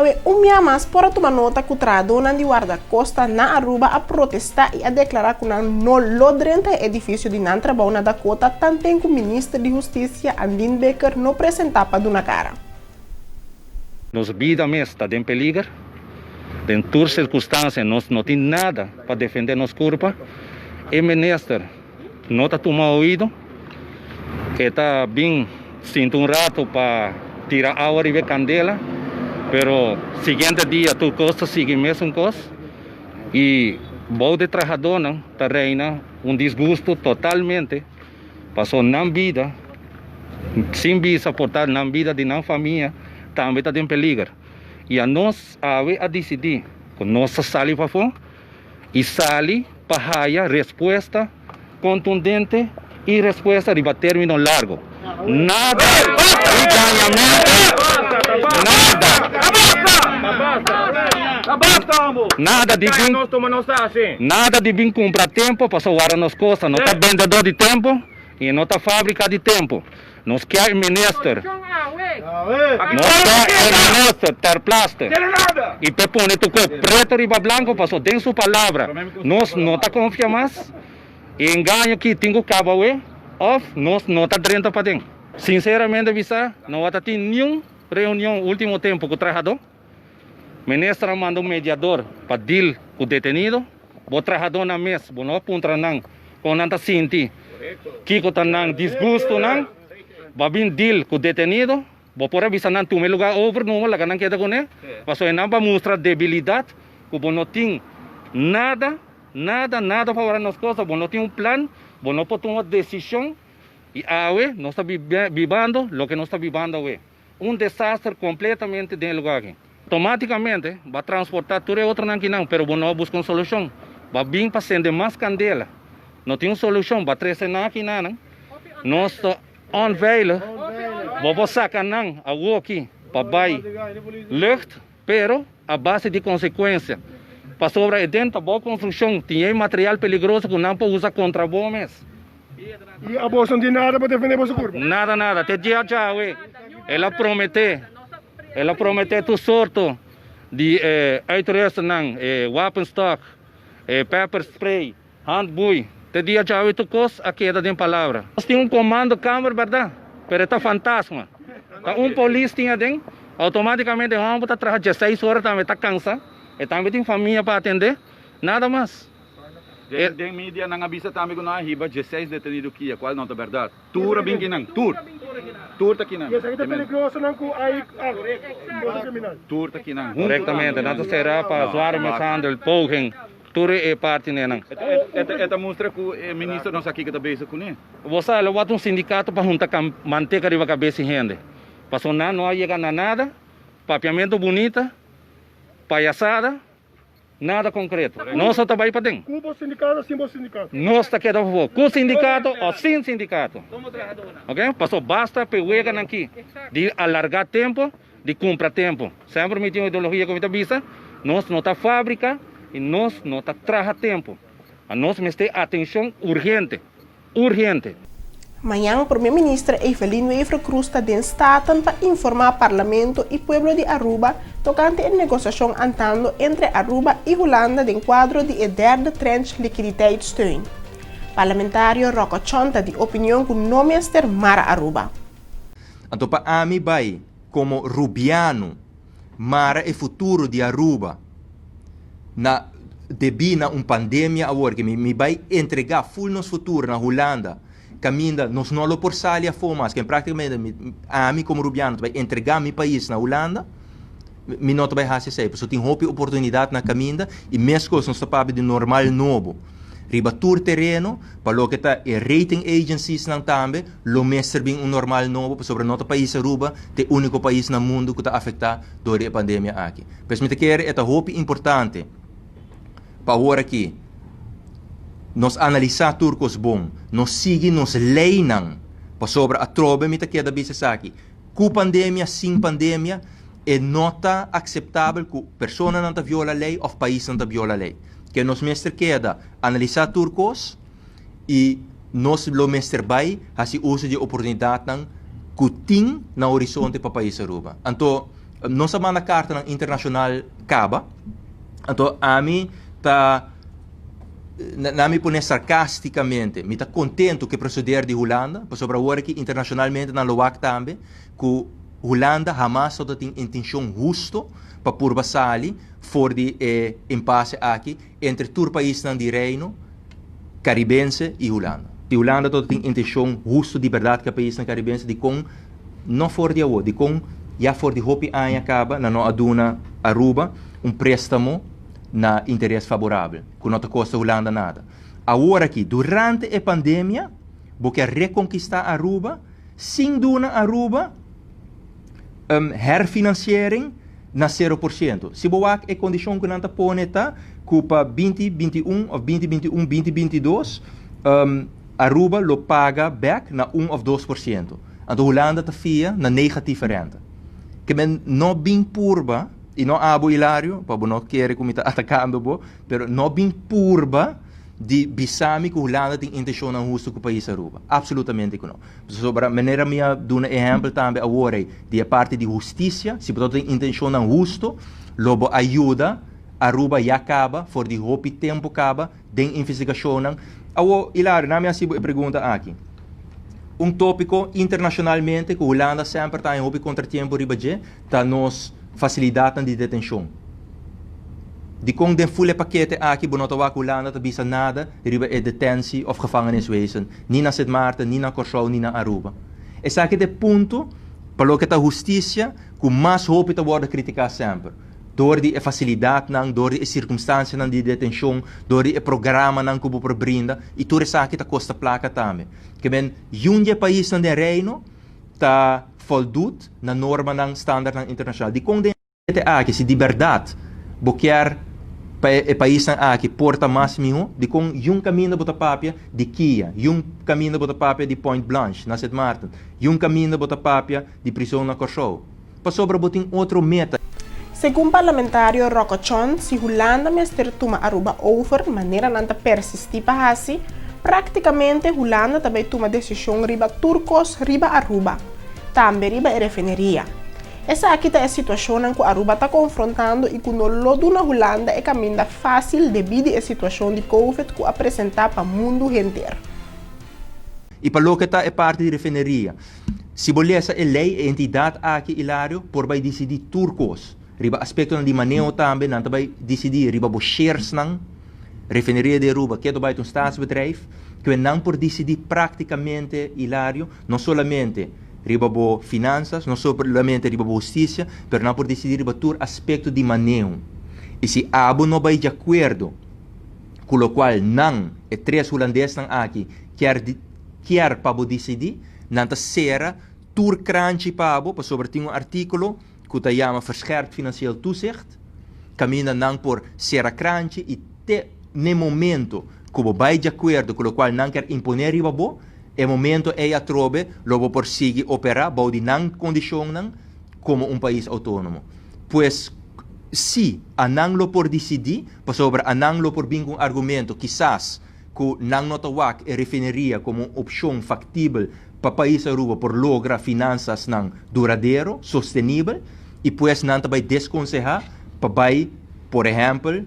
Awe un bia mas por a tuma nota ku trahadónan di Wardakosta na Aruba a protestá i a deklará ku nan no lo drenta e edifisio di nan trabou na Dakota tanten ku Minister di Hustisia Andin Bikker no presentá pa duna kara. Nos bida mes ta den peliger. Den tur sirkunstansia nos no tin nada pa defendé nos kurpa. E minister no ta tuma oido. E ta bin sinta un rato pa tira awa riba e kandela, pero siguiente dia tur kos ta sigui mesun kos i bou di trahadónan ta reina un disgusto totalmente pasobra nan bida sin bisa por ta nan bida di nan famia tambe ta den peliger. I anos awe a disidí ku nos ta sali pafó. i sali pa haya respuesta kontundente i respuesta riba término largo. Nada di dañamentu, nada, nada di bin, nada di bin kumpra tempu pasobra wara nos kosa no ta bendedó di tempu i no ta fábrika di tempu. Nos kier e minister, nos kier e minister ter plaster y p'e pone tur cos preto riba blanco paso den su palabra nos no ta confia mas y engaño aki tin cu caba awe of nos no ta drenta paden. Sinceramente bisa no a ta tin niun reunion ultimo tempo cu trahador. Minister a manda un mediador pa deal cu detenido. Bo trahadornan mes, bo no a puntra nan con nan ta sinti, kico ta nan disgustonan. Bo a bin deal cu detenido, bo por a bisa nan tuma e lugar over numa, laga nan keda cune, pasobra nan ba mustra debilidad cu bo no tin nada, nada, nada pa wara nos cosa, bo no tin un plan, bo no por tuma decision y awe nos ta bibando loke nos ta bibando awe. Un desaster completamente den e lugar aki. Automaticamente ba transporta tur e otronan kinan, pero bo no a busca un solucion. Ba bin pa cende mas candela. No tin un solucion, ba trece nan akinanan. Nos ta onveilig. Bo por saca nan awoki pa bay lucht, pero a base di consecuencia. Pasobra e den ta bo construccion tin e material peligroso cu nan por usa contra bo mes. I abos no tin nada pa defende boso kurpa? Nada, nada. Te dia djawe el a promete, el a promete tur sorto di uitrusternan, e wapenstok, e pepper spray, handboei. Te dia djawe tur kos a keda den palabra. Nos tin un komando kamer bèrdat, pero e ta fantasma. Ta un polis tin aden, outomatikamente e hòmber ta traha dieseis ora tambe ta kansa, e tambe tin famia pa atende, nada mas. Den media nan a bisa tambe ku nan a hiba dieseis detenido kia, kual no ta bèrdat. Tur a bin kinan, tur. Tur ta kinan. I esaki ta peligroso nan ku ai cosa kriminal. Tur ta kinan huntu. Korektamente, nan ta sera pa zware mishandel, poging, tur e parti nenan. E ta mustra ku e minister no sa kiko ta bezig kuné. Bo sa lo wak un sindikato pa hunta manteka riba kabes di hende. Pasobra nan no a yega na nada, papiamentu bunita, payasada. Nada concreto. Nos no ta bay paden. Cu bo sindicato o sin bo sindicato? Nos ta keda pafó. Cu sindicato o sin sindicato. Ok? Paso basta p'e weganan aki di alarga tempo, di cumpra tempo. Semper mi tin un ideologia cu mi ta bisa, nos no ta fabrica y nos no ta traha tempo. Nos mester atencion urgente. Urgente. Mañan Prome Minister Evelyn Wever-Croes ta den Staten pa informa Parlamento y pueblo di Aruba tocante e negociacion andando entre Aruba y Hulanda den cuadro di e derde tranche liquiditeitssteun. Parlamentario Rocco Tjon ta di opinion cu no mester mara Aruba. Anto pa ami bai como Rubiano mara e futuro di Aruba na debí na un pandemia awor ke mi bai entregá ful nos futuro na Hulanda kaminda nos no lo por sali afó mas ke práktikamente ami komo Rubiano ta bai entregá mi pais na Hulanda mi no ta bai hasi esei pasobra tin hopi oportunidat na kaminda i meskos nos ta papia di normal nobo riba tur tereno pa loke ta e rating agencies nan tambe lo mester bin un normal nobo pasobra no ta pais Aruba ta e úniko pais na mundu ku ta afektá dor di e pandemia aki. Pues mi ta kere e ta hopi importante pa awor aki nos analisá tur kos bon, nos sigui nos leinan pasobra atrobe mi ta keda bisa esaki, ku pandemia, sin pandemia, e no ta akseptabel ku personanan ta viola lei òf paisnan ta viola lei. Ke nos mester keda analisá tur kos i nos lo mester bai hasi uso di e oportunidatnan ku tin na horizonte pa pais Aruba. Anto. Nos a manda kartanan internashonal kaba, anto ami ta na mi pone sarkastikamente, mi ta kontentu ku e proseder di Hulanda, pasobra awor aki internashonalmente nan lo wak tambe ku Hulanda hamas lo ta tin intenshon husto pa purba sali for di e impase aki entre tur paisnan di Reino Karibense i Hulanda. Si Hulanda tabata tin intenshon hustu di bèrdat ku e paisnan karibense, dikon no for di awor? Dikon ya for di hopi aña kaba nan no a duna Aruba un préstamo na interes faborabel ku no ta kosta Hulanda nada? Awor aki, durante e pandemia, bo ke rekonkistá Aruba sin duna Aruba herfinanciering na 0%. Si bo wak e kondishon ku nan ta pone ta ku pa 2021 òf 2021, 2022 Aruba lo paga bèk na 1 òf 2%. Anto Hulanda ta fia na negatieve rente. Ke men no bin purba, i no abo Hilario, pa bo no kere ku mi ta atakando bo, pero no bin purba di bisa mi ku Hulanda tin intenshonnan hustu ku pais Aruba. Absolutamente ku no. Pasobra manera mi a duna ehèmpel tambe awor ei di e parti di hustisia, si bo ta tin intenshonnan hustu, lo bo a yuda Aruba ya kaba for di hopi tempu kaba den investigashonnan. Awor, Hilario, na mi hasi bo e pregunta aki. Un tópiko internashonalmente ku Hulanda semper ta haña hopi kontratiempo riba dje ta nos fasilidatnan di detenshon. Dikon den ful e pakete aki bo no ta wak Hulanda ta bisa nada riba e detentie of gevangeniswezen, ni na Sint Maarten, ni na Kòrsou, ni na Aruba. Esaki ta e punto pa loke ta hustisia ku mas hopi ta wòrdu kritiká semper, dor di e fasilidatnan, dor di e sirkumstansianan di detenshon, dor di e programanan ku bo por brinda, i tur esaki ta kosta plaka tambe. Ke men, yun di e paisnan den Reino ta voldut na normanan, standaardnan internashonal. Dikon den. Te aki, si di bèrdat bo kier pa e paisnan aki por ta mas mihó, dikon yun kaminda bo ta papia di Kia, yun kaminda bo ta papia di Point Blanche na Sint Maarten, yun kaminda bo ta papia di prison na Kòrsou? Pasobra bo tin otro meta. Segun parlamentario Rocco Tjon, si Hulanda mester tuma Aruba over, manera nan ta persistí pa hasi, práktikamente Hulanda ta bai tuma desishon riba tur kos riba Aruba, tambe riba e refineria. Esaki ta e situashonnan ku Aruba ta konfrontando i ku no lo duna Hulanda e kaminda fásil debí di e situashon di Covid ku a presentá pa mundu henter. I pa loke ta e parti di refineria, si bo lesa e lei, e entidat aki, Ilario, por bai disidí tur kos. Riba aspektonan di maneho tambe nan ta bai disidí riba bo sharesnan. Refineria di Aruba ke ta bai ta un staatsbedrijf, ku nan por disidí práktikamente, Ilario, no solamente riba bo finansas, no solamente riba bo hustisia, pero nan por disidí riba tur aspekto di maneho. I si abo no bai di akuerdo ku lokual nan, e tres hulandesnan aki, kier kier pa bo disidí, nan ta sera tur kranchi pa bo, pasobra tin un artíkulo ku ta yama Verscherpt Financieel Toezicht, kaminda nan por sera kranchi i te n'e momento ku bo bai di akuerdo ku lokual nan kier imponé riba bo, e momento ei atrobe lo bo por sigui operá bou di nan kondishonnan komo un pais outónomo. Pues, sí, anan lo por disidí, pasobra anan lo por bin ku un argumento, kisas ku nan no ta wak e refineria komo un opshon faktibel pa pais Aruba por logra finansasnan duradero, sostenibel, i pues nan ta bai deskonsehá pa bai, por ehèmpel,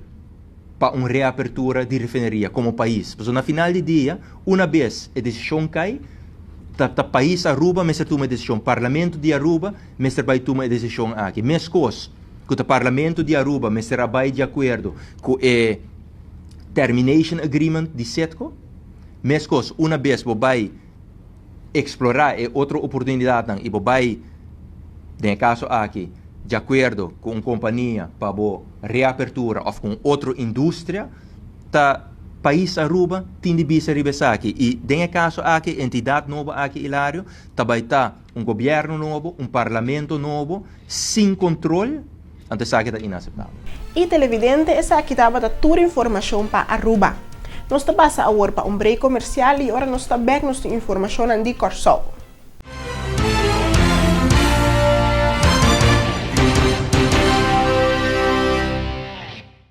pa un reapertura di refineria komo pais. Pasobra na final di dia, una bes e desishon kai, ta ta pais Aruba mester tuma e desishon, Parlamento di Aruba mester bai tuma e desishon aki. Meskos ku ta Parlamento di Aruba mester a bai di akuerdo ku e termination agreement di Citgo, meskos una bes bo bai eksplorá e otro oportunidatnan i bo bai, den e kaso aki, di akuerdo ku un kompania pa bo reapertura òf ku un otro industria, ta pais Aruba tin di bisa riba esaki. I den e kaso aki, e entidat nobo aki, Ilario, ta bai ta un gobièrnu nobo, un parlamento nobo, sin kontrol, anto esaki ta inaseptabel. I televidente esaki tabata tur informashon pa Aruba. Nos ta pasa awor pa un break komersial i ora nos ta bek nos tin informashonnan di Kòrsou.